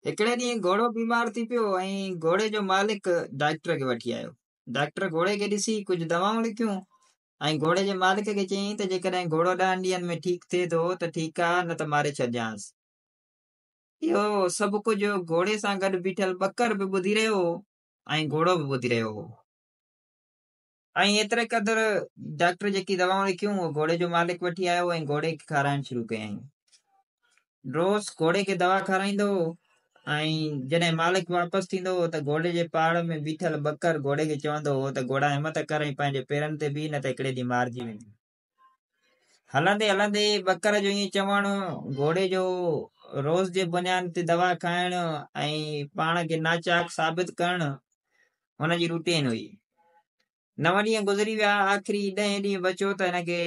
هڪڙي ڏينهن گهوڙو بيمار ٿي پيو ۽ گهوڙي جو مالڪ ڊاڪٽر کي وٺي آيو. ڊاڪٽر گهوڙي کي ڏسي ڪجهه دوائون لکيون ۽ گهوڙي جي مالڪ کي چيائين ته جيڪڏهن گهوڙو ڏهن ڏينهن ۾ ٺيڪ ٿئي ٿو ته ٺيڪ آ نه ته ماري ڇڏجانس. اهو سڀ ڪجهه گهوڙي سان گڏ بيٺل ٻڪر به ٻڌي رهيو هو ۽ گهوڙو به ٻڌي رهيو هو. ۽ ايتري قدر ڊاڪٽر جيڪي دوائون لکيون اهو گهوڙي جو مالڪ وٺي آيو ۽ گهوڙي کي کارائڻ شروع ڪيائين. روز گهوڙي کي دوا کارائيندو هو ۽ جڏهن مالڪ واپس ٿيندو هو ته گهوڙي جي پاڙ ۾ بيٺل ٻڪر گهوڙي کي چوندو هو ته گهوڙا همت ڪر ۽ پنهنجي پيرن تي بيهه نه ته هڪڙي ڏينهن مارجي ويندين. هلندي هلندي ٻڪر جو ائين چوڻ، گهوڙي جو روز جي بنياد تي دوا کائڻ ۽ پاڻ کي ناچاق ثابت ڪرڻ هن جي روٽين هئي. نو ڏينهن گذري ويا، آخري ڏهين ڏينهن بچيو ته هن کي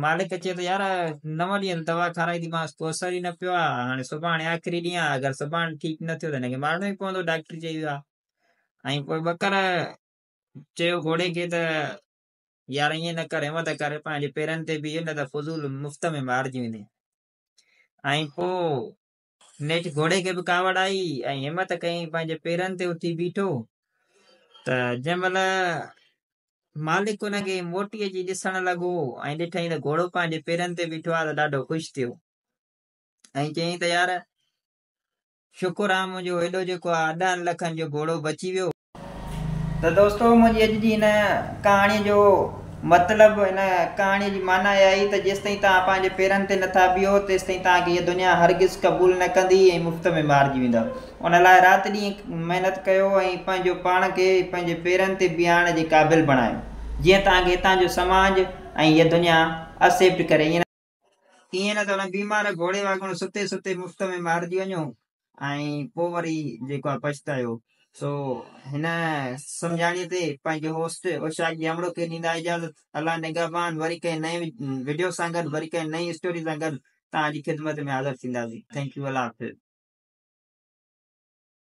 مالڪ چيو ته يار نو ڏينهن دوا کارائي ٿي مانس ڪو اثر ئي نه پيو آهي، هاڻي سڀاڻي آخري ڏينهن آهي، اگر سڀاڻي ٺيڪ نه ٿيو ته هن کي مارڻو ئي پوندو، ڊاڪٽر چئي ويو آهي. ۽ پوء ٻڪر چيو گهوڙي کي ته يار ائين نه ڪر، همت ڪر، پنهنجي پيرن تي بيهه نه ته فضول مفت ۾ مارجي ويندين. ۽ پوء نيٺ گهوڙي کي به ڪاوڙ آئي ۽ همت ڪيائين پنهنجي پيرن تي اٿي بيٺو ته جنهن مهل مالڪ ان کي موٽي اچي ڏسڻ لڳو ۽ ڏٺائين ته گهوڙو پنهنجي پيرن تي بيٺو آهي ته ڏاڍو خوش ٿيو ۽ چيائين ته يار شڪر آ منهنجو ايڏو جيڪو آ ڏهن لکن جو گهوڙو بچي ويو. ته دوستو منهنجي اڄ جي هن ڪهاڻي جو مطلب هن ڪهاڻي جي معنيٰ اها آهي ته جيستائين توهان پنهنجي پيرن تي نٿا بيهو تيستائين توهان کي هيء دنيا هرگز قبول نه ڪندي ۽ مفت ۾ مارجي ويندؤ. ان لاء رات ڏينهن محنت ڪيو ۽ پنهنجو پاڻ کي پنهنجي پيرن تي بيهارڻ جي قابل بڻايو جيئن توهان کي هتان جو سماج ۽ هيء دنيا اسيپٽ ڪري. ائين نه ته ان بيمار گهوڙي وانگر ستي ستي مفت ۾ مارجي وڃو ۽ پوء وري جيڪو آهي پڇتايو. سو هن سمجهاڻيء تي پنهنجي هوسٽ اوشاق ڄامڙو کي ڏيندا اجازت. الله نگهبان وري ڪنهن نئين وڊيو سان گڏ وري ڪنهن نئين اسٽوري سان گڏ توهان جي خدمت ۾ حاضر ٿينداسين. Thank you Allah Hafiz.